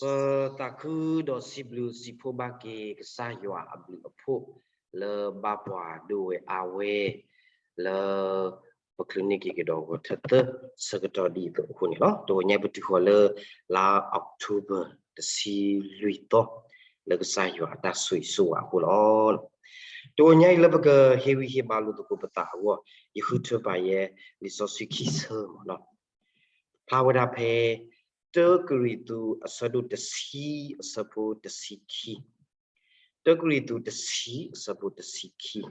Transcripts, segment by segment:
ပသးခုဒီးစံးဘျုးစံးဖှိၣ်ဘၣ်က့ၤကစၢ်ယွၤအဘျုးအဖှိၣ် လၢဘၣ်ပှၤဒိၣ်ဝဲအါဝဲ လၢပချုးန့ၢ်က့ၤကဒီးဂီၤထၢၣ်သၢဆၢကတီၢ်ဒ်သိးအဃိန့ၣ်လီၤ. တဂီၤညါပတုၤဃီၤလၢ လါ October တဆံလွံၢ်သီ လၢကစၢ်ယွၤအတၢ်ဆိၣ်ဂ့ၤဆိၣ်ဝါအဃိလီၤ. တဂီၤညါအံၤလၢပကဟ့ၣ်ဂံၢ်ဟ့ၣ်ဘါလိာ်သကိးပသးအဂီၢ် ယဃုထၢပာ်ယဲ လံာ်စီဆှံခံဆၢမ့ၢ်နီၤ ဖျါဝဲဒၣ်ဖဲ တၢကရံၣ်သူး အဆၢဒိၣ်တဆံ အဆၢဖိတဆံခံ, တၢကရံၣ်သူးတဆံ အဆၢဖိတဆံခံ,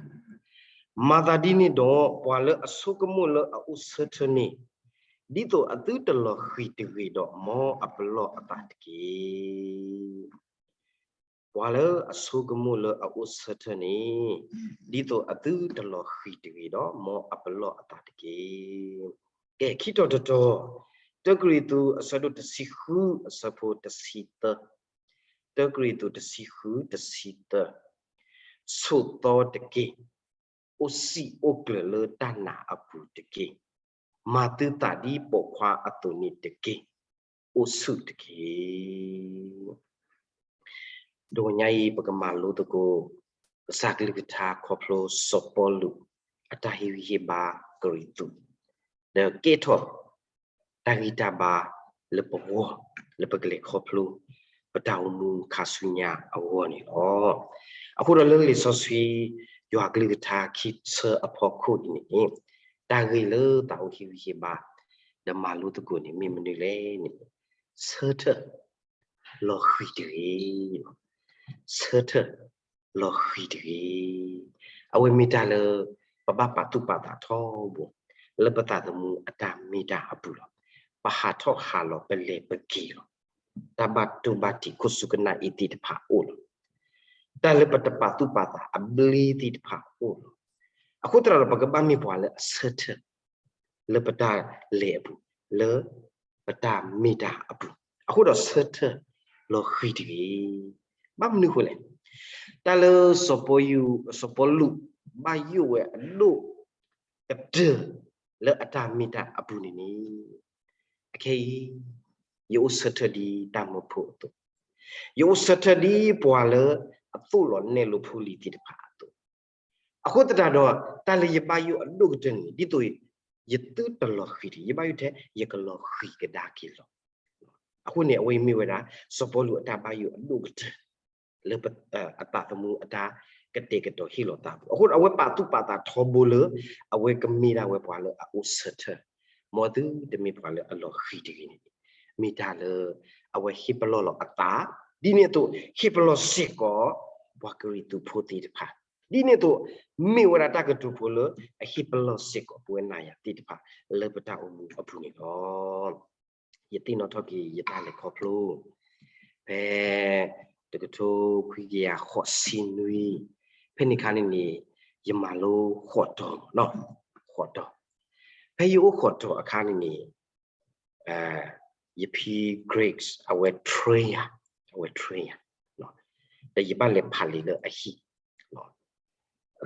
မၤသးဒ်န့ၣ်ဒီး ပှၤလၢအဆိကမိၣ်လၢအအိၣ်ဆၢထၢၣ်န့ၣ် ဒ်သိးအသုတလီၤဃံၤတဂ့ၤဒီး မ်အပလီၢ်အသးတက့ၢ်. ပှၤလၢအဆိကမိၣ်လၢအအိၣ်ဆၢထၢၣ်န့ၣ် ဒ်သိးအသုတလီၤဃံၤတဂ့ၤဒီး မ်အပလီၢ်အသးတက့ၢ်. ကဲ ခံတီၤတတီၤ, တၢကရံၣ်သူး အဆၢဒိၣ်တဆံဃု အဆၢဖိတဆံသၢ, တၢကရံၣ်သူးတဆံဃု တဆံသၢ, ဆိးသီတက့ၢ်, အိၣ်စံၣ်အိၣ်ကျၢၤလၢတၢ်နာ်အပူၤတက့ၢ်, မၤသုသးဒ်ပိာ်ခွါအသိးန့ၣ်တက့ၢ်, အိၣ်ဆူၣ်တက့ၢ်. တဂီၤညါအံၤ ပကမၤလိသကိး ကစၢ်ကလုၢ်ကထါခီဖျိစီၤပီလူး အတၢ်ဟ့ၣ်ဂံၢ်ဟ့ၣ်ဘါကရံၣ်သူး, ဒီးကဲထီၣ် တၢ်ဂံၢ်တၢ်ဘါလၢပဂီၢ် လၢပကလဲၤခီဖျိ ပတၢ်အိၣ်မူခါဆူညါအဂီၢ်န့ၣ်လီၤ. အဃိဒီးလၢလံာ်စီဆှံ ယွၤကလုၢ်ကထါခံဆၢအဖီခိၣ်အံၤန့ၣ် တၢ်ဂ့ၢ်လၢသးအိၣ်ဟ့ၣ်ဂံၢ်ဟ့ၣ်ဘါ ဒီးမၤလိသကိးန့ၣ် မ့ၢ်မနုၤလဲၣ်န့ၣ် ဆၢထၢၣ် လီၤဃံၤတဂ့ၤ. ဆၢထၢၣ် လီၤဃံၤတဂ့ၤ. အဝဲမ့ၢ်တၢ်လၢ ပဘၣ်ပာ်သူၣ်ပာ်သးထီဘိ လၢပသးသမူအတၢ်မ့ၢ်တၢ်အပူၤလီၤ. ပဟးထီၣ်ဟးလီၤ ပလဲၤပက့ၤလီၤ. တၢ်ဘၣ်တိၢ်ဘၣ်ထံးခိၣ်ဆူကနၣ်အ့သ့ၣ်တဖၣ်အိၣ်လီၤ. တၢ်လၢပတပာ်သူၣ်ပာ်သးအဘျ့သ့ၣ်တဖၣ်အိၣ်လီၤ. အဃိသတးဒီး ပကဘၣ်မ့ၢ်ပှၤလၢအဆၢထၢၣ် လၢပတၢ်လဲၤအပူၤ, လၢပတၢ်မ့ၢ်တၢ်အပူၤ, အဃိဒီးဆၢထၢၣ်လီၤဃံၤတဂ့ၤ. ဘၣ်မနုၤအဃိလဲၣ်. တၢ်လၢစီၤပီလူး စီၤပီလူး ဘၣ်ယိၣ်ဝဲအဒိၣ်ကတၢၢ် လၢအတၢ်မ့ၢ်တၢ်အပူၤန့ၣ်န့ၣ် အခဲအံၤ ယအိၣ်ဆၢထၢၣ်ဒ်တၢ်မၢဖိအသိး, ယအိၣ်ဆၢထၢၣ်ဒ်ပှၤလၢအသိၣ်လီၤနဲၣ်လိဖိလံၤသ့ၣ်တဖၣ်အသိး, အဃိသတးဒီး တၢ်လၢယဘၣ်ယိၣ်အဒိၣ်ကတၢၢ်န့ၣ် ဒ်သိးယသုတလီၤဃံၤတဂ့ၤ, ယဘၣ်ယိၣ်ထဲ ယကလီၤဃံၤကဒါက့ၤလီၤ. အဃိန့ၣ် အဝဲမ့ၢ်ဝဲဒၣ် စီၤပီလူးအတၢ်ဘၣ်ယိၣ်အဒိၣ်ကတၢၢ် လၢ အသးသမူအတၢ်ကတဲာ်ကတီၤဟ့ၣ်လီၤသးအပူၤ, အဃိဒီးအဝဲပာ်သူၣ်ပာ်သးထီဘိလၢ အဝဲကမ့ၢ်ဒၣ်ဝဲပှၤလၢအအိၣ်ဆၢထၢၣ်, မ်သုတမ့ၢ်ပှၤလၢအလီၤဃံၤတဂ့ၤန့ၣ်, မ့ၢ်တၢ်လၢ အဝဲဟ့ၣ်ပလီၢ်လီၤအသး, ဒ်န့ၣ်အသိး ဟ့ၣ်ပလီၢ်စ့ၢ်ကီး ပှၤကရံၣ်သူးဖိသ့ၣ်တဖၣ်, ဒ်န့ၣ်အသိး မ့ၢ်ဝဲဒၣ်တၢ်ကတိၤဖိလၢ အဟ့ၣ်ပလီၢ်စ့ၢ်ကီးပဝဲနၤယၤသ့ၣ်တဖၣ် လၢပတၢ်အိၣ်မူအပူၤန့ၣ်လီၤ. ယသ့ၣ်နီၣ်ထီၣ်က့ၤယတၢ်လဲၤခီဖျိ ဖဲ တကထိခွံကယၤဃိးဆံနွံ ဖဲန့ၣ်အခါန့ၣ်န့ၣ် ယမၤလိဃိးတီၤ, ဃိးတီၤ, ဖဲယအိၣ်ဃိးတီၤအခါန့ၣ်န့ၣ် ယဖံ Grace အဝဲ train ယၤ, အဝဲ train ယၤ, ဒီးယဘၣ်လဲၤဖးလံာ်လၢအဟံၣ်,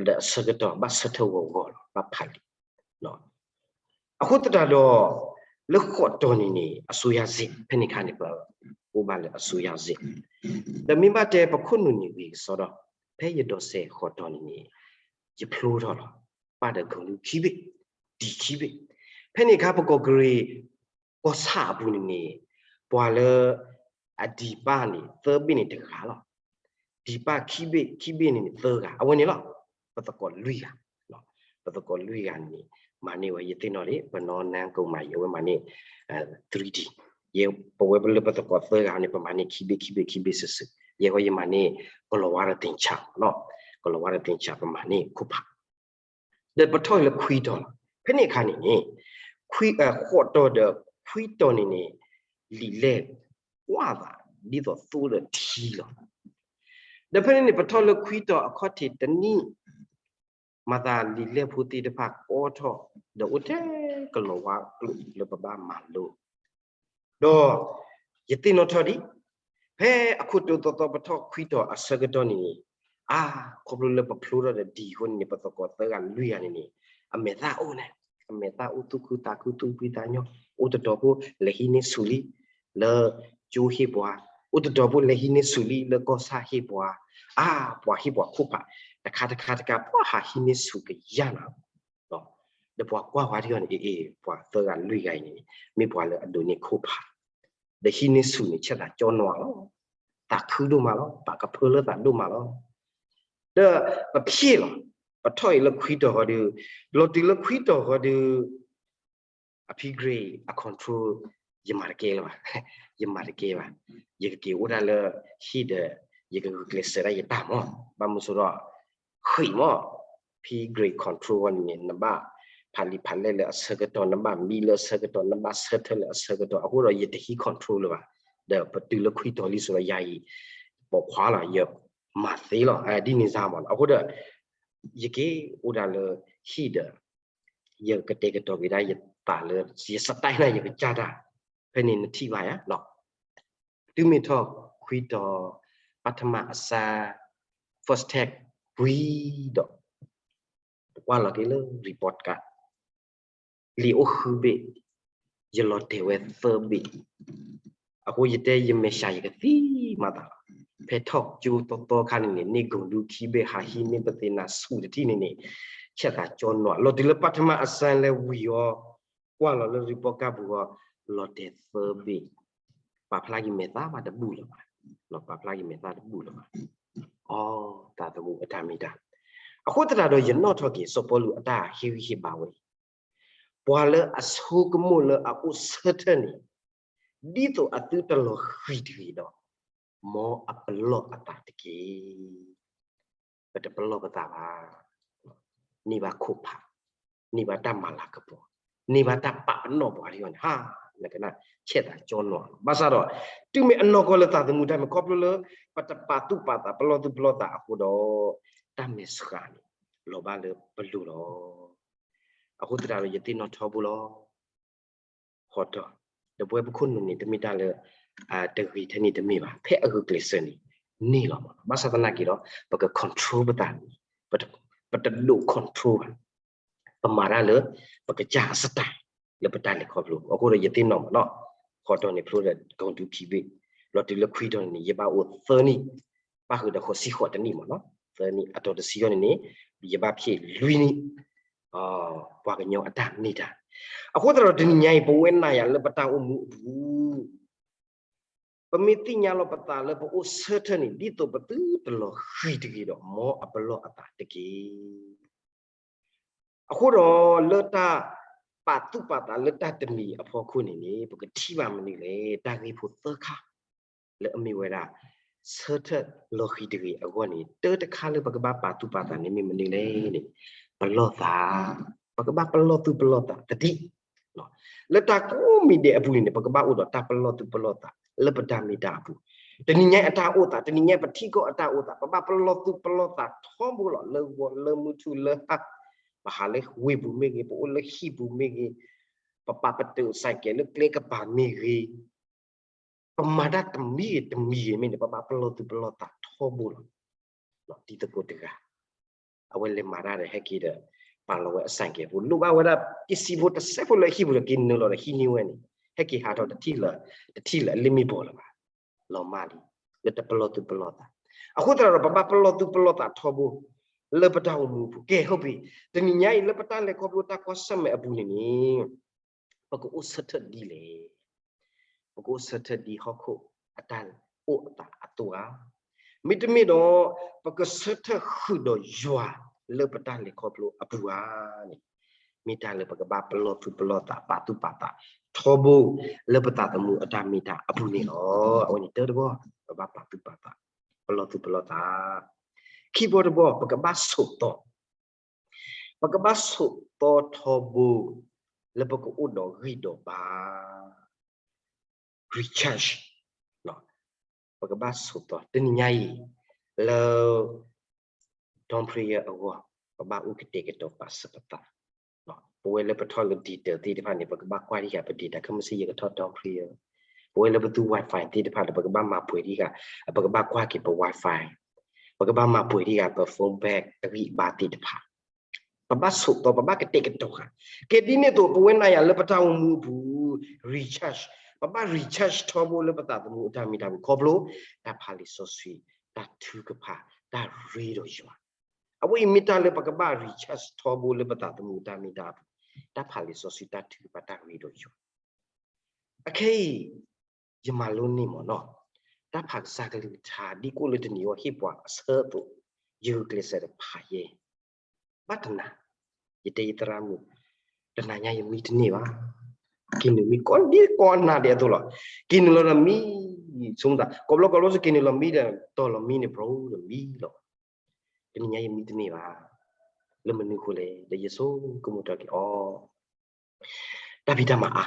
ဒီးအဆၢကတီၢ်ဘၣ်ဆၢထၢၣ်ဂီၤဂီၤလီၤ, ဘၣ်ဖးလံာ် အဃိသတးဒီး လၢဃိးတီၤန့ၣ်န့ၣ် အစိုးရစစ် ဖဲန့ၣ်အခါန့ၣ် ပအိၣ်ဘၣ်လၢအစိုးရစစ်, ဒီးမ့ၢ်ဘၣ်တဲပခိၣ်နူာ်န့ၣ်ဂ့ၤကစီဒီ, ဖဲယဒိးစဲးဃိးတီၤန့ၣ်န့ၣ် ယဖျိထီၣ်လီၤ, ပၣ်ဒီးကလူးခံဘ့ၣ်, ဒံခံဘ့ၣ်, ဖဲန့ၣ်အခါပကီၢ်ကရံၣ် ကီၢ်ဆၣ်အပူၤန့ၣ်န့ၣ် ပှၤလၢ အဒံးပၣ်န့ၣ် သၢဘ့ၣ်န့ၣ်တဂၤလီၤ. ဒံးပၣ်ခံဘ့ၣ်, ခံဘ့ၣ်န့ၣ်န့ၣ်သၢဂၤ, အဝဲန့ၣ်လီၤ. ပသကိးလွံၢ်ဂၤ, ပသကိးလွံၢ်ဂၤန့ၣ် မၤန့ၢ်ဝဲ ယသ့ၣ်နီၣ်လံ ပနီၢ်နၢ်ကိးမး ယဝဲမၤန့ၢ် three D, ယဲပဝဲလၢပသကိးသၢဂၤန့ၣ် ပမၤန့ၢ်ခံဘ့ၣ် ခံဘ့ၣ် ခံဘ့ၣ်စုာ်စုာ်, ယဲဃီယမၤန့ၢ် ကလီၤဝါဒီးသ့ၣ်ဆၣ်, ကလီၤဝါဒီးသ့ၣ်ဆၣ် ပမၤန့ၢ်ခိၣ်ဖး ဒီးပထီၣ်လၢခွံတီၤလီၤ. ဖဲန့ၣ်အခါန့ၣ်န့ၣ် ဃိးတီၤဒီးခွံတီၤန့ၣ်န့ၣ် လံာ်လဲၢ်ကွၢ်သးဒ်သိးသိဒီးထံလီၤ. ဒီးဖဲန့ၣ်န့ၣ် ပထီၣ်လၢခွံတီၤအခီၣ်ထံးတနံၣ်, မၤသးလံာ်လဲၢ်ဖိသ့ၣ်တဖၣ်ကီထီၣ် ဒီးအိၣ်ထဲကလီၤဝါကျိာ်လၢပဘၣ်မၤလိ ဒီးယသ့ၣ်နီၣ်ထီၣ်ဒံး, ဖဲအခိၣ်တီသီသီပထီၣ်ခွံတီၤအဆၢကတီၢ်န့ၣ်န့ၣ်, အါ, ခီဖျိလၢပဖျိထီၣ်ဒီးဒံးအဃိန့ၣ်န့ၣ် ပသကိးသၢဂၤလွံၢ်ဂၤန့ၣ်န့ၣ် အမဲာ်သၣ်အိၣ်န့ၣ်, အမဲာ်သၣ်အိၣ်သူၣ်ခုသးခုသူၣ်ဖှံသးညီ, အိၣ်တတီၤဖိလဲၤဟံးန့ၢ်ဆူၣ်လံ, လၢကၠိဟ့ၣ်ပှၤ အိၣ်တတီၤဖိလဲၤဟံးန့ၢ်ဆူၣ်လံလၢကီၢ်ဆၣ်ဟ့ၣ်ပှၤ, အါ, ပှၤဟ့ၣ်ပှၤခိၣ်ဖး, တခါတခါတခါ ပှၤဟးဟံးန့ၢ်ဆူၣ်ကယၢ်နၤလီၤ. ဒီးပှၤကွၢ်ဝဲဒ်အံၤန့ၣ် အ့ၣ်အ့ၣ် ပှၤသၢဂၤလွံၢ်ဂၤအံၤန့ၣ် မ့ၢ်ပှၤလၢအဒိးန့ၢ်ခိၣ်ဖး, ဒီးဟံးန့ၢ်ဆူၣ်န့ၣ် ဆဲးသးကၠီနွးလီၤ, သးခုဒိၣ်မးလီၤ, ပာ်ကဖၢလၢသးဒိၣ်မးလီၤ. ဒီးပဖျ့ၣ်လီၤ, ပထီၣ်အံၤလၢခွံတီၤဃီဒီး, လီၤတုၤလၢခွံတီၤဃီဒီး အဖံ grade အ control ယမၤတကဲလၢၤဘၣ်, ယမၤတကဲဘၣ်, ယကက့ၤအိၣ်ဒၣ်လၢဟံၣ်ဒီး ယကဂုာ်ကျဲးစၢးဒၣ်ယတၢ်မီၢ်, ဘၣ်မနုၤအဃိဒီး ဃံးမီၢ်, ဖံ grade control ဝဲန့ၣ်န့ၣ် နဘၣ်ဖးလံာ်ဖးလဲၢ်လၢအဆၢကတီၢ်, နဘၣ်မံလၢအဆၢကတီၢ်, နဘၣ်ဆၢထၢၣ်လၢအဆၢကတီၢ်, အဃိဒီးယတဟံး control လၢၤဘၣ်, ဒီးပတုၤလၢခွံတီၤလံစိဒီးယၤအံၤ ပိာ်ခွါလီၤ, ယမၤသ့လီၤ, ဒ်န့ၣ်စ့ၢ်မီၢ်, အဃိဒီး ယက့ၤအိၣ်ဒၣ်လၢဟံၣ်ဒီး ယကတဲာ်ကတီၤက့ၤဒၣ်ယသးလၢ ယ style န့ၣ် ယကစၢ်တၢ်, ဖဲန့ၣ်နထံၣ်ဘၣ်ယၤ, တုၤမ့ၢ်ထီၣ်ခွံတီၤ, ပထမအဆၢ, first test ဝံၤဒီး ပကွၢ်လီၤက့ၤလၢ report card လံာ်အိၣ်ဃုဘ့ၣ်, ယလီၤတဲာ်ဝဲသၢဘ့ၣ်, အဃိယတဲယမဲာ်ဆှးယကသံမၤသးလီၤ, ဖဲထီၣ်ကၠိတီတီခါန့ၣ်န့ၣ် န့ၢ်ကိၣ်ဒူခံဘ့ၣ်, ဟးဟံးန့ၢ်ပသ့ၣ်နၤဆူၣ်တထံၣ်န့ၣ်န့ၣ် ဆဲးသးကၠီနွး, လီၤတုၤလၢပထမအဆၢလဲၤဝံၤအီၤ, ကွၢ်လီၤလၢ report card ပူၤအီၤ, လီၤတဲာ်သၢဘ့ၣ်, ပာ်ဖျါက့ၤမဲာ်သၣ်ဘၣ်တဘူၣ်လၢၤဘၣ်, ပာ်ဖျါက့ၤမဲာ်သၣ်တဘူၣ်လၢၤဘၣ်, အီ သးသမူအတၢ်မ့ၢ်တၢ်, အဃိသတးဒီးယနီၣ်ထီၣ်က့ၤ စီၤပီလူးအတၢ်ဟ့ၣ်ဂံၢ်ဟ့ၣ်ဘါဝဲအံၤ, ပှၤလၢအဆိကမိၣ်လၢအအိၣ်ဆၢထၢၣ်န့ၣ်, ဒ်သိးအသုတလီၤဃံၤတဂ့ၤဒီး, မ်အပလီၢ်အသးတက့ၢ်. ပတပလီၢ်ပသးဘၣ်, န့ၢ်ဘၣ်ခိၣ်ဖး, န့ၢ်ဘၣ်တၢ်မၤလၤကပီၤ, န့ၢ်ဘၣ်တၢ်ပာ်ပနီၣ်ပှၤလၢအဂီၢ်န့ၣ် ဟါ, နကနၣ်ဆဲးသးကၠီနွးလီၤ. ဘၣ်ဆၣ်ဒီး တုၤမ့ၢ်အနီၢ်ကီၢ်လၢသးသမူတၢ်မ့ၢ်ခီဖျိလၢ ပတပာ်သူၣ်ပာ်သး ပလီၢ်သူၣ်ပလီၢ်သးအဃိဒီး တၢ်မဲာ်ဆှးန့ၣ် လီၤဘၣ်လၢပလိၤလီၤ. အဃိသတးဒီး ယသ့ၣ်နီၣ်ထီဘိလီၤ. ဃီတီ, ဒီပုၢ်ဝဲၢ်ပခိၣ်နူာ်န့ၣ် တမ့ၢ်တၢ်လၢ တဂ့ၤထဲန့ၣ်တမ့ၢ်ဘၣ်, ဖဲအဂုာ်ကျဲးစၢးန့ၣ် န့ၢ်လီၤမး. ဘၣ်ဆၣ်သနာ်က့ဒီး ပက control ပသးန့ၣ်, ပတဒိး control ဘၣ်. ပမၤတၢ်လၢ ပကစၢ်အ style လၢပတၢ်လဲၤခီဖျိ. အဃိဒီးယသ့ၣ်နီၣ်မးနီၤ, ဃီတီန့ၣ် ဖျိဒီး ကိၣ်ဒူခံဘ့ၣ်, လီၤတုၤလၢခွံတီၤန့ၣ်န့ၣ် ယဘၣ်အိၣ်သၢနံၣ်, ပၣ်ဃုာ်ဒီးဃိးဆံဃိးတနံၣ်မးနီၤ, သၢနံၣ်, အတီၤတဆံအံၤန့ၣ်န့ၣ် ယဘၣ်ဖျဲးလွံၢ်နံၣ် ပှၤကညီအတၢ်မ့ၢ်တၢ်. အဃိသတးဒီးတနံၤညါအံၤ ပဝဲနၤယၤလၢပတၢ်အိၣ်မူအပူၤ, ပမ့ၢ်သ့ၣ်ညါလီၤပသးလၢပအိၣ်ဆၢထၢၣ်န့ၣ် ဒ်သိးပသုတလီၤဃံၤတဂ့ၤဒီး မ်အပလီၢ်အသးတက့ၢ်. အဃိဒီးလၢတၢ်ပာ်သူၣ်ပာ်သးလၢတၢ်တမံၤအဖီခိၣ်န့ၣ်န့ၣ် ပကထံၣ်ဘၣ်မနုၤလဲၣ်, တၢ်ဂ့ၢ်ဖိသၢခါ လၢအမ့ၢ်ဝဲဒၣ် ဆၢထၢၣ်လီၤဃံၤတဂ့ၤအဂီၢ်န့ၣ် တၢတခါလၢပကဘၣ်ပာ်သူၣ်ပာ်သးန့ၣ်မ့ၢ်မနုၤလဲၣ်န့ၣ် ပလီၢ်သး, ပကဘၣ်ပလီၢ်သူၣ်ပလီၢ်သးသဒံး လၢတၢ်ကိးမံၤဒဲးအပူၤန့ၣ်န့ၣ် ပကဘၣ်အိၣ်ဒီးတၢ်ပလီၢ်သူၣ်ပလီၢ်သး လၢပတၢ်မ့ၢ်တၢ်အပူၤ, တနံၤညါအံၤအတၢ်အိၣ်သး, တနံၤညါအံၤပထံကီၢ်အတၢ်အိၣ်သး, ပဘၣ်ပလီၢ်သူၣ်ပလီၢ်သးထီဘိလီၤ. လၢဂီၤလၢမုၢ်ထူၣ်လၢဟါ, ပဟးလၢဝ့ၢ်ပူၤမ့ၢ်ဂ့ၤ, ပအိၣ်လၢဟံၣ်ပူၤမ့ၢ်ဂ့ၤ, ပပာ်ပတုာ်စဲးကဲးလၢကျဲကပၤမ့ၢ်ဂ့ၤ, ပမၤတၢ်တမံၤဂ့ၤတမံၤဂ့ၤမ့ၢ်န့ၣ် ပဘၣ်ပလီၢ်သူၣ်ပလီၢ်သးထီဘိလီၤ. တံၤသကိးတဂၤ အဝဲလဲၤမၤတၢ်ဒီးဟဲက့ၤဒီး ပာ်လီၤဝဲအစဲးကဲးဖိ, လိၣ်ဘၣ်ဝဲဒၣ်ပစံးဖိတစဲးဖိလၢအဟံၣ်ပူၤဒီးက့ၤနုာ်လီၤဒီးဟံးန့ၢ်ဝဲန့ၣ် ဟဲက့ၤဟးထီၣ်တထံၣ်လၢၤ, တထံၣ်လၢၤအလ့ၣ်မ့ၢ်ဘီလၢၤဘၣ်, လီၤမၢ်လံ, လၢတပလီၢ်သူၣ်ပလီၢ်သး. အဃိသတးဒီး ပဘၣ်ပလီၢ်သူၣ်ပလီၢ်သးထီဘိ လၢပတၢ်အိၣ်မူအပူၤ. ကဲ ဟုတ်ပြီ, တနံၤညါအံၤလၢပတၢ်လဲၤခီဖျိတၢ်ကွၢ်ဆၢၣ်မဲာ်အပူၤန့ၣ်န့ၣ် ပကအိၣ်ဆၢထၢၣ်ဒ်လဲၣ်. ပကအိၣ်ဆၢထၢၣ်ဒ်ဟီၣ်ခိၣ်အတၢ်အိၣ်အသးအသိးဧါ, မ့တမ့ၢ်ဒီး ပကဆၢထၢၣ်ဃုာ်ဒီးယွၤလၢပတၢ်လဲၤခီဖျိအပူၤဧါန့ၣ် မ့ၢ်တၢ်လၢပကဘၣ်ပလီၢ်သူၣ်ပလီၢ်သး ပာ်သူၣ်ပာ်သးထီဘိ လၢပသးသမူအတၢ်မ့ၢ်တၢ်အပူၤန့ၣ်လီၤ. အဝဲန့ၣ်တၢတဘီ ပဘၣ်ပာ်သူၣ်ပာ်သး ပလီၢ်သူၣ်ပလီၢ်သး. ခံဘီတဘီ ပကဘၣ်ဆိးသီ ပကဘၣ်ဆိးသီထီဘိ လၢပကအိၣ်ဒီးဂံၢ်ဒီးဘါ recharge ပကဘၣ်ဆိးသီ တနံၤညါအံၤ လၢ dawn prayer အဂီၢ် ပဘၣ်အိၣ်ကတဲာ်ကတီၤပာ်စၢၤပသး. ပဝဲလၢပထီၣ်လၢ detail သ့ၣ်တဖၣ်န့ၣ် ပကဘၣ်ကွၢ်ဒံးဃာ်ပ detail ခဲမုၢ်ဆ့ၣ်ယဲၢ်ကထီၣ် dawn prayer. ပဝဲလၢပသူ Wi-Fi သ့ၣ်တဖၣ်ဒီး ပကဘၣ်မၤပှဲၤဒံးဃာ်, ပကဘၣ်ကွၢ်က့ၤပ Wi-Fi, ပကဘၣ်မၤပှဲၤဒံးဃာ်ပ phone back အဂံၢ်အဘါသ့ၣ်တဖၣ် ပဘၣ်ဆိးသီ ပဘၣ်ကတဲာ်ကတီၤဃာ်. ကဲဒ်န့ၣ်အသိး ပဝဲနၤယၤလၢပတၢ်အိၣ်မူအပူၤ recharge ပဘၣ် recharge ထီဘိလၢပသးသမူအတၢ်မ့ၢ်တၢ်ပူၤ ခီဖျိတၢ်ဖးလံာ်စီဆှံ, တၢ်ထုကဖၣ်, တၢ်ရ့ဒီးယွၤ. အဝဲအံၤမ့ၢ်တၢ်လၢပကဘၣ် recharge ထီဘိလၢပသးသမူအတၢ်မ့ၢ်တၢ်ပူၤ, တၢ်ဖးလံာ်စီဆှံ, တၢ်ထုကဖၣ်, တၢ်ရ့ဒီးယွၤ. အခဲအံၤ ယမၤလိန့ၢ်မ့ၢ်နီၤ, တၢ်ဖးကစၢ်ကလုၢ်ကထါ ဒ်ကိၣ်လၢတနံၤအံၤဟ့ၣ်ပှၤအဆၢအသိး, ယဂုာ်ကျဲးစၢးဒီးဖးယဲ, ဘၣ်တနၤ, ယတဲယသရၣ်မုၣ်, တနၤညါယမံတန့ၢ်ဘၣ်, က့ၤနုာ်မံကိးဒဲးကိးနၤဒဲးအသိးလီၤ. က့ၤနုာ်လီၤဒီးမံ, ဆိကမိၣ်သး ကိးဘျီကိးဘျီစ့ၢ်က့ၤနုာ်လီၤမံဒီး တီၤလီၤမံန့ၣ် ဘြူၤဒီးမံလီၤ. တနံၤညါယမံတန့ၢ်ဘၣ်, လၢမနုၤအဃိလဲၣ်, ဒီးယဆိကမိၣ်ထီၣ်က့ၤအီၤ တၢ်ဖံးတၢ်မၤအါ,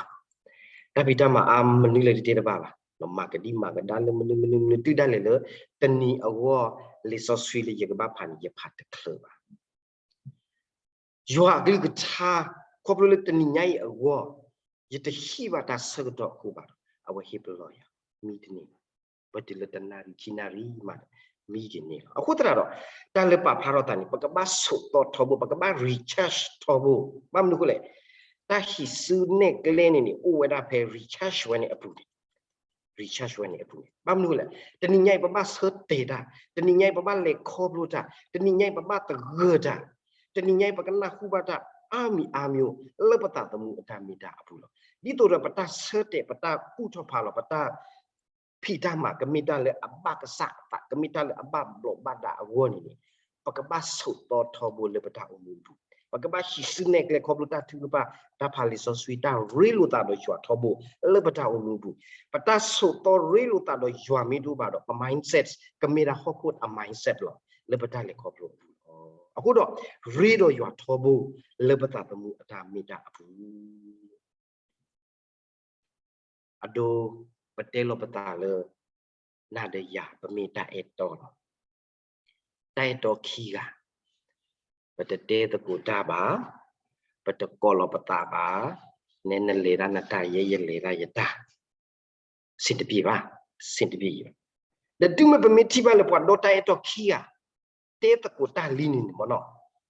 တၢ်ဖံးတၢ်မၤအါမနုၤလဲၣ်တတဲတဘၣ်ဘၣ်, မၤကဒံမၤကဒါလၢမနုၤမနုၤမနုၤ တုၤဒၣ်လဲာ်လၢ တနံၤအဂီၢ် လံာ်စီဆှံလၢယကဘၣ်ဖးန့ၣ် ယဖးတချုးဘၣ်. ယွၤအကလုၢ်ကထါ ခီဖျိလၢတနံၤညါအံၤအဂီၢ် ယတဟံးဘၣ်တၢ်ဆၢကတီၢ်အဃိဘၣ်ဒီး အဝဲဟ့ၣ်ပလီၢ်ယၤ မံတန့ၢ်ဘၣ်. ပတုၤလၢတနၣ်ရံၣ်ခံနၣ်ရံၣ်မး မံက့ၤန့ၣ်လီၤ. အဃိသတးဒီး တၢ်လၢပာ်ဖျါထီၣ်သးန့ၣ် ပကဘၣ်ဆိးသီထီဘိ, ပကဘၣ် recharge ထီဘိ, ဘၣ်မနုၤအဃိလဲၣ်, တၢ်ဟံးစုနဲၣ်ကျဲန့ၣ်န့ၣ် အိၣ်ဝဲဒၣ်ဖဲ recharge ဝဲန့ၣ်အပူၤန့ၣ် recharge ဝဲန့ၣ်အပူၤန့ၣ် ဘၣ်မနုၤအဃိလဲၣ်, တနံၤညါအံၤပဘၣ်ဆၢတဲာ်တၢ်, တနံၤညါအံၤပဘၣ်လဲၤခီဖျိတၢ်, တနံၤညါအံၤပဘၣ်သဂၢၢ်တၢ်, တနံၤညါအံၤပကနၢ်ဟူဘၣ်တၢ်အါမံၤအါမံၤ လၢပသးသမူအတၢ်မ့ၢ်တၢ်အပူၤလီၤ. ဒ်သိးဒီးပတၢ်ဆၢတဲာ် ပတၢ်ကူၣ်ထီၣ်ဖးလီၤ ပတၢ် ဖံးတၢ်မၤ ကမ့ၢ်တၢ်လၢအဘၣ်ကစၢ်အသး, ကမ့ၢ်တၢ်လၢအဘၣ်ဘျိးဘၣ်ဒါအဂီၢ်န့ၣ်န့ၣ်, ပကဘၣ်ဆိးသီထီဘိလၢပတၢ်အိၣ်မူပူၤ, ပကဘၣ်ဟံးစုနဲၣ်ကျဲခီဖျိတၢ်ထုကဖၣ်, တၢ်ဖးလံာ်စီဆှံ, တၢ်ရ့လိာ်သးဒီးယွၤထီဘိ လၢပတၢ်အိၣ်မူပူၤ. ပတၢ်ဆိးသီရ့လိာ်သးဒီးယွၤမ့ၢ်တအိၣ်ဘၣ်ဒီး ပ mindset ကမ့ၢ်ဒၣ်ဟီၣ်ခိၣ်အ mindset လီၤ လၢပတၢ်လဲၤခီဖျိအပူၤလီၤ. အဃိဒီး ရ့ဒီးယွၤထီဘိ လၢပသးသမူအတၢ်မ့ၢ်တၢ်အပူၤ အဒိ, ပတဲလီၤပသးလၢ နၤဒီးယၤ ပမ့ၢ်တၢ်အဲၣ်တီလီၤ. တၢ်အဲၣ်တီခံဂၤ, ပတတဲသကိးတၢ်ဘၣ်, ပတကိးလီၤပသးဘၣ်, နဲနလဲၤဒၣ်နတၢ် ယဲယလဲၤဒၣ်ယတၢ်, ဆင်တပြေဘၣ်, ဆင်တပြေဘၣ်. ဒီးတုၤမ့ၢ်ပမ့ၢ်ထံၣ်ဘၣ်လၢပှၤဒီတၢ်အဲၣ်တီခံဂၤ တဲသကိးတၢ်လံန့ၣ်န့ၣ်မ့ၢ်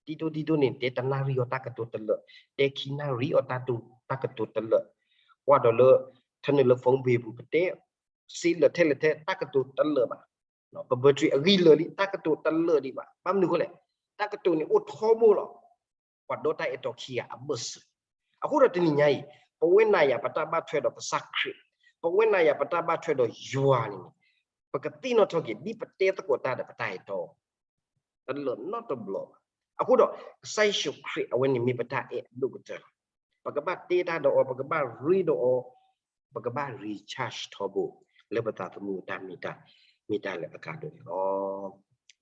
နီၤ, တံတိတံတိန့ၣ် တဲတနၣ်ရံၣ်အီၤတၢ်ကတိၤတလၢာ်, တဲခံနၣ်ရံၣ်အီၤတၢ်ကတိၤတလၢာ်, ကွၢ်ဒီးလၢ ထၢနုာ်လၢ phone ပူၤ ပတဲ စ့လၢာ်ထဲလဲၣ်ထဲ တၢ်ကတိၤတလၢာ်ဘၣ်, ပ battery အဂံၢ်လၢာ်လံ တၢ်ကတိၤတလၢာ်ဒံးဘၣ်. ဘၣ်မနုၤအဃိလဲၣ်, တၢ်ကတိၤန့ၣ်အိၣ်ထီဘိလီၤ. ပှၤဒီတၢ်အဲၣ်တီခံဂၤအဘၢၣ်စၢၤ, အဃိဒီးတနံၤညါအံၤ ပဝဲနၤယၤပတၢ်ဘၣ်ထွဲဒီးကစၢ်ခရံာ်, ပဝဲနၤယၤပတၢ်ဘၣ်ထွဲဒီးယွၤန့ၣ်န့ၣ်, ပကသ့ၣ်နီၣ်ထီၣ်က့ၤ ဒ်ပတဲသကိးတၢ်ဒီးပတၢ်အဲၣ်တီ တလၢာ်နီတဘျီဘၣ်. အဃိဒီး ကစၢ်ယ့ၣ်ၡူးခရံာ်အဝဲန့ၣ်မ့ၢ်ပတၢ်အဲၣ်အဒိၣ်ကတၢၢ်လီၤ. ပကဘၣ်တဲတၢ်ဒီးအီၤ, ပကဘၣ်ရ့ဒီးအီၤ, ပကဘၣ် recharge ထီဘိ လၢပသးသမူအတၢ်မ့ၢ်တၢ်, မ့ၢ်တၢ်လၢအကါဒိၣ်န့ၣ်လီၤ.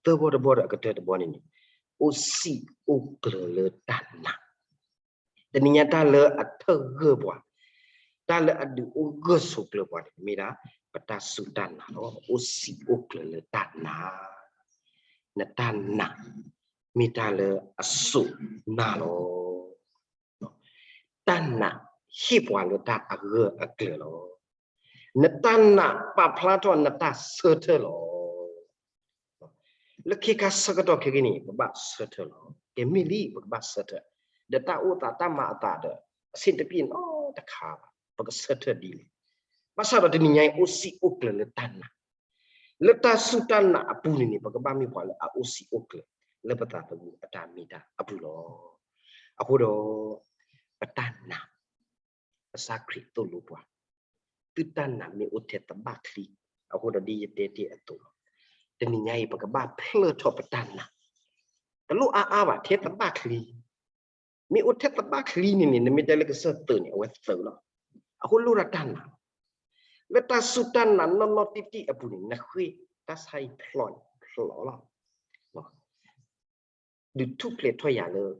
သၢဘီတဘီဒီးအကတၢၢ်တဘီန့ၣ်န့ၣ်, အိၣ်စံာ်အိၣ်ကျၢၤလၢတၢ်နာ် တနံၤညါတၢ်လၢအထၢၣ်ဂၢၢ်ပှၤ, တၢ်လၢအဒုးအိၣ်ဂၢၢ်ဆိးကျၢၤပှၤန့ၣ် မ့ၢ်ဒၣ် ပတၢ်စူၢ်တၢ်နာ်လီၤ. အိၣ်စံာ်အိၣ်ကျၢၤလၢတၢ်နာ်, နတၢ်နာ် မ့ၢ်တၢ်လၢအစိာ်နၤလီၤ. တၢ်နာ်ဟ့ၣ်ပှၤလၢတၢ်အဂၢၢ်အကျၢၤလီၤ. နတၢ်နာ်ပာ်ဖျါထီၣ်နတၢ်ဆၢထၢၣ်လီၤ. လၢခဲခါဆၢကတီၢ်ခဲကနံၣ်န့ၣ် ပဘၣ်ဆၢထၢၣ်လီၤ. ကဲမ့ၢ်လံ ပကဘၣ်ဆၢထၢၣ်, ဒီးတၢ်အိၣ်သးတၢ်မၤအသးဒီး အဆင်တပြေနီတခါဘၣ်, ပကဆၢထၢၣ်ဒ်လဲၣ်. ဘၣ်ဆၣ်ဒီးတနံၤညါအံၤ အိၣ်စံာ်အိၣ်ကျၢၤလၢတၢ်နာ်, လၢတၢ်စူၢ်တၢ်နာ်အပူၤန့ၣ်န့ၣ် ပကဘၣ်မ့ၢ်ပှၤလၢအအိၣ်စံာ်အိၣ်ကျၢၤ လၢပသးသမူအတၢ်မ့ၢ်တၢ်အပူၤလီၤ. အဃိဒီး ပတၢ်နာ် ကစၢ်ခရံာ်သိၣ်လိပှၤ, သုတၢ်နာ်မ့ၢ်အိၣ်ထဲသဘၣ်ချံ, အဃိဒီးဒ်ယတဲတ့ၢ်အသိးလီၤ. တနံၤညါအံၤ ပကဘၣ်ဖျၢၣ်ထီၣ်ပတၢ်နာ်, တလိၣ်အါအါဘၣ် ထဲသဘၣ်ချံ, မ့ၢ်အိၣ်ထဲသဘၣ်ချံန့ၣ်န့ၣ် နမ့ၢ်တဲလၢကစၢၢ်သုးန့ၣ် အဝဲသုးလီၤ. အဃိလိၣ်ဒၣ်တၢ်နာ်လီၤ. လၢတၢ်စူၢ်တၢ်နာ်နီၢ်နီၢ်တံၢ်တံၢ်အပူၤန့ၣ် နဃ့တၢ်ဆါဟံၣ်ဖျိးန့ၣ်ဖျိးလီၤ. ဒုးထူၣ်ဖျဲးထီၣ်ယၤလၢ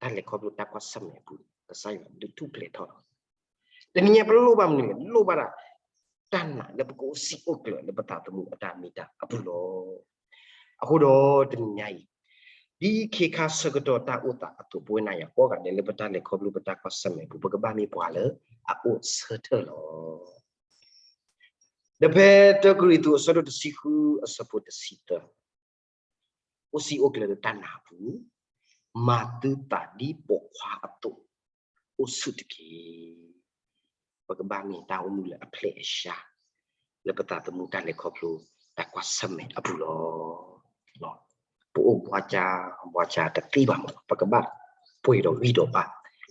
တၢ်လဲၤခီဖျိတၢ်ကွၢ်ဆၢၣ်မဲာ်အပူၤန့ၣ် ကစၢ်ယွၤဒုးထူၣ်ဖျဲးထီၣ်လီၤ. တနံၤညါပလိၣ်ဘၣ်မနုၤလဲၣ်, လိၣ်ဘၣ်ဒၣ် တၢ်နာ်လၢပကအိၣ်စံာ်အိၣ်ကျၢၤလၢပသးသမူအတၢ်မ့ၢ်တၢ်အပူၤလီၤ. အဃိဒီးတနံၤညါအံၤ ဒ်ခဲခါဆၢကတီၢ်တၢ်အိၣ်သးအသိး ပဝဲနၤယၤကိးဂၤဒဲးလၢပတၢ်လဲၤခီဖျိပတၢ်ကွၢ်ဆၢၣ်မဲာ်အပူၤ ပကဘၣ်မ့ၢ်ပှၤလၢအအိၣ်ဆၢထၢၣ်လီၤ. ဒီးဖဲတၢကရံၣ်သူးအဆၢဒိၣ်တဆံဃု အဆၢဖိတဆံသၢ, အိၣ်စံာ်အိၣ်ကျၢၤလၢတၢ်နာ်အပူၤ, မၤသုသးဒ်ပိာ်ခွါအသိး, အိၣ်ဆူၣ်တက့ၢ်. ပကဘၣ်မ့ၢ်တၢ်အိၣ်မူလၢအဖျဲးအယၢၤ လၢပသးသမူတၢ်လဲၤခီဖျိတၢ်ကွၢ်ဆၢၣ်မဲာ်အပူၤလီၤ. ပအိၣ်ဘှါကၢ ဘှါကၢတသ့ဘၣ်မး ပကဘၣ်ပှဲၤဒီးဂံၢ်ဒီးဘါ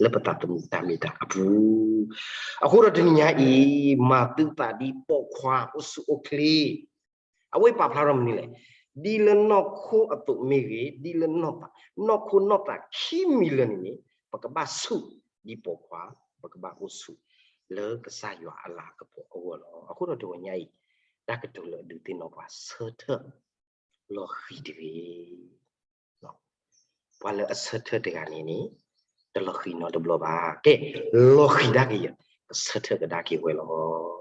လၢပသးသမူတၢ်မ့ၢ်တၢ်အပူၤ. အဃိဒီးတနံၤညါအံၤ မၤသုသးဒ်ပိာ်ခွါအိၣ်ဆူၣ်အိၣ်ချ့ အဝဲပာ်ဖျါထီၣ်မနုၤလဲၣ်, ဒ်လၢနီၢ်ခိအသိးမ့ၢ်ဂ့ၤ, ဒ်လၢနီၢ်သး, နီၢ်ခိနီၢ်သးခံမံၤလၢာ်န့ၣ်န့ၣ် ပကဘၣ်ဆူၣ်ဒ်ပိာ်ခွါ, ပကဘၣ်အိၣ်ဆူၣ် လၢကစၢ်ယွၤအလၤကပီၤအဂီၢ်လီၤ. အဃိဒီးတနံၤညါအံၤ တၢ်ကတိၤလၢအဒုးသ့ၣ်နီၣ်ပှၤ ဆၢထၢၣ်လီၤဃံၤတဂ့ၤ. ပှၤလၢအဆၢထၢၣ်တဂၤန့ၣ်န့ၣ် တလီၤဃံၤနီတဘျီဘၣ်. ကဲ, လီၤဃံၤဒၣ်က့ၤယၤ, ကဆၢထၢၣ်ကဒါက့ၤဝဲလီၤ.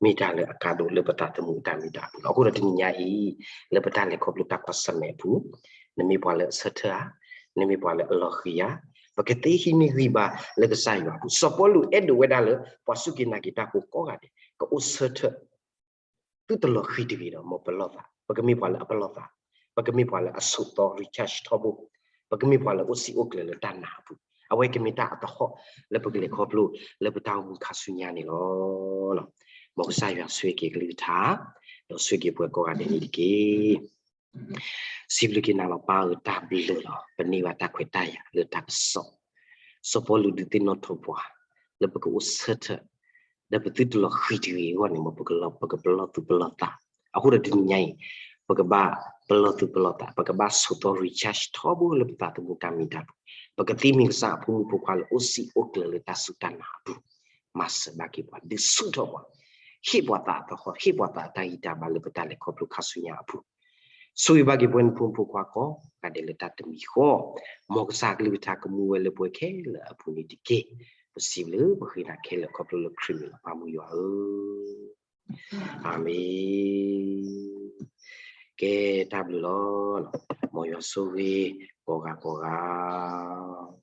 မ့ၢ်တၢ်လၢအကါဒိၣ်လၢပသးသမူတၢ်မ့ၢ်တၢ်အပူၤလီၤ. အဃိဒီးတနံၤညါအံၤ လၢပတၢ်လဲၤခီဖျိတၢ်ကွၢ်ဆၢၣ်မဲာ်အပူၤ, နမ့ၢ်ပှၤလၢအဆၢထၢၣ်ဧါ, နမ့ၢ်ပှၤလၢအလီၤဃံၤဧါ, ပကသ့ဟံးန့ၢ်ဂံၢ်ဘါလၢကစၢ်ယွၤအပူၤ. စီၤပီလူးအဲၣ်ဒိးဝဲဒၣ်လၢ ပှၤစူၢ်က့ၤနာ်က့ၤတၢ်ဖိကိးဂၤဒဲး ကအိၣ်ဆၢထၢၣ် သုတလီၤဃံၤတဂ့ၤဒီး မ်ပလီၢ်သး, ပကမ့ၢ်ပှၤလၢအပလီၢ်သး, ပကမ့ၢ်ပှၤလၢအဆိးသီ recharge ထီဘိ, ပကမ့ၢ်ပှၤလၢအိၣ်စံၣ်အိၣ်ကျၢၤလၢတၢ်နာ်အပူၤ, အဝဲကမ့ၢ်တၢ်အသဟီၣ်လၢပကလဲၤခီဖျိ လၢပတၢ်အိၣ်မူခါဆူညါန့ၣ်လီၤ. မ်ကစၢ်ယွၤဆိၣ်ဂ့ၤက့ၤကလုၢ်ကထါ ဒီးဆိၣ်ဂ့ၤက့ၤပှၤကိးဂၤဒဲးန့ၣ်တက့ၢ်. စံးဘျုးက့ၤနၤလီၤ ပၢ်ဧၢ, တၢ်ဘျုးလီၤ. ပန့ၢ်ဘၣ်တၢ်ခွဲးတၢ်ယာ်လၢတၢ်ကစီၣ်, စီၤပီလူးဒုးသ့ၣ်နီၣ်ထီၣ်ပှၤ လၢပကအိၣ်ဆၢထၢၣ် ဒီးပသုတလီၤဃံၤတဂ့ၤအဂီၢ်န့ၣ် မ်ပကပလီၢ်သူၣ်ပလီၢ်သး. အဃိဒီးတနံၤညါအံၤ ပကဘၣ်ပလီၢ်သူၣ်ပလီၢ်သး, ပကဘၣ်ဆိးသီ recharge ထီဘိလၢပသးသမူတၢ်မ့ၢ်တၢ်ပူၤ, ပကသ့မ့ၢ်ကစၢ်အဖိမုၣ်ဖိခွါလၢအိၣ်စံၣ်အိၣ်ကျၢၤလၢတၢ်စူၢ်တၢ်နာ်အပူၤ, မၤစၢၤဘၣ်က့ၤပှၤ, ဒုးဆူၣ်ထီၣ်ပှၤ, ဟ့ၣ်ပှၤသးအသဟီၣ်, ဟ့ၣ်ပှၤသးအတၢ်ဂံၢ်တၢ်ဘါလၢပတၢ်လဲၤခီဖျိခါဆူညါအပူၤ ဆိၣ်ဂ့ၤဘၣ်က့ၤပဝဲနဖိမုၣ်ဖိခွါကိးဂၤဒဲးလၢတၢ်တမံၤဃီ, မ်ကစၢ်ကလုၢ်ကထါကမူဝဲလၢပှဲၤခဲလၢာ်အပူၤန့ၣ်တက့ၢ်. ပစံးဘျုးပဃ့နၤခဲလၢာ်ခီဖျိလၢခရံာ်မံၤလီၤ ပၢ်မုၢ်ယွၤဧၢ, အၤမ့ၣ်. ကဲ, တၢ်ဘျုးလီၤ. မ်ယွၤဆိၣ်ဂ့ၤ ကိးဂၤကိးဂၤ